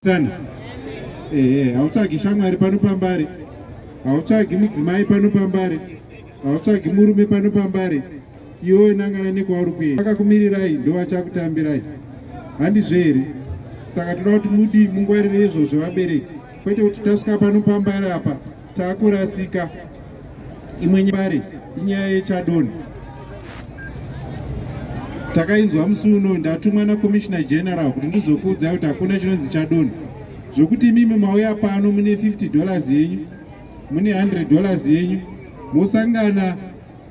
Sana. Ehe, hautsvagi shamwari pano pambare. Hautsvagi mudzimai pano pambare. Hautsvagi murume pano pambare. Iwe nangana nekwauri kuenda. Vakakumirirai ndovachakutambirai. Handizvo here? Saka toda kuti mudi mungwarire izvozvo vabereki. Kwete kuti tasvika pano pambare apa takurasika. Imwe nyaya inyaya yechadonha. Takainzwa musi uno, ndatumwa naCommissioner General kuti ndizokuudzai kuti hakuna chinonzi chadonha. Zvokuti imimi mauya pano mune $50 yenyu, mune $100 yenyu, mosangana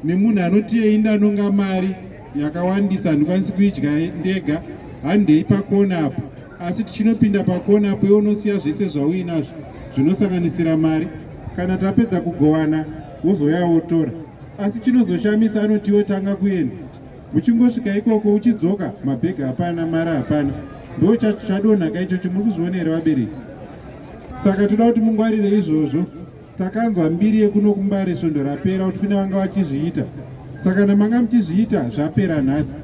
nemunhu anoti yei ndanonga mari yakawandisa handikwanisi kuidya ndega, handei pakona apo. Asi tichinopinda pakona apo iwe unosiya zvese zvauinazvo zvinosanganisira mari. Kana tapedza kugovana wozouya wotora. Asi chinozoshamisa anoti iwe tanga kuenda. Uchingosvika ikoko uchidzoka mabhegi hapana, mari hapana. Ndo chadonhaka ichocho, muri kuzviona here vabereki? Saka toda kuti mungwarire izvozvo. Takanzwa mbiri yekuno kuMbare svondo rapera kuti kune vanga vachizviita. Saka kana manga muchizviita zvapera nhasi.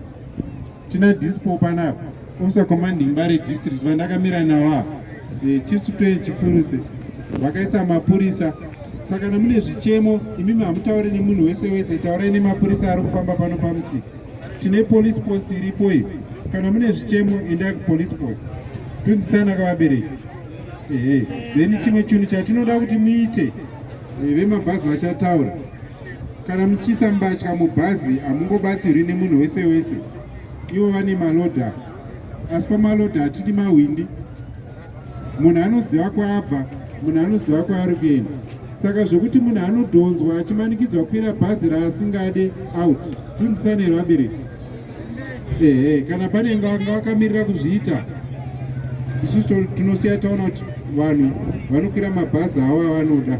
Tina dispo panapa, officer commanding Mbare district vandakamira navo ava, Chief Superintendent Chipfurutse, vakaisa mapurisa. Saka kana mune zvichemo imimi hamutauri nemunhu wese wese, taurai nemapurisa ari kufamba pano pamusika. Tine police post iripo iyi. Kana mune zvichemo endai kupolice post. Tunzisana kavabereki. Ehe. Then chimwe chinhu chatinoda kuti muite, vemabhazi vachataura. Kana muchiisa mbatya mubhazi hamungobatsirwi nemunhu wese wese. Ivo vane malodha. Asi pamalodha hatidi mahwindi. Munhu anoziva kwaabva, munhu anoziva kwaari kuenda. Saka zvokuti munhu anodhonzwa achimanikidzwa kukwira bhazi raasingade out. Tunzisane here vabereki? Ehe, kana pane vanga vakamirira kuzviita, isusu tinosiya taona kuti vanhu vanokwira mabhazi avo avanoda.